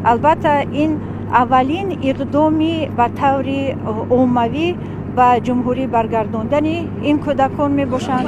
Албатта, ин аввалин иқдоми ба таври оммавӣ ба ҷумҳурӣ баргардондани ин кӯдакон мебошанд.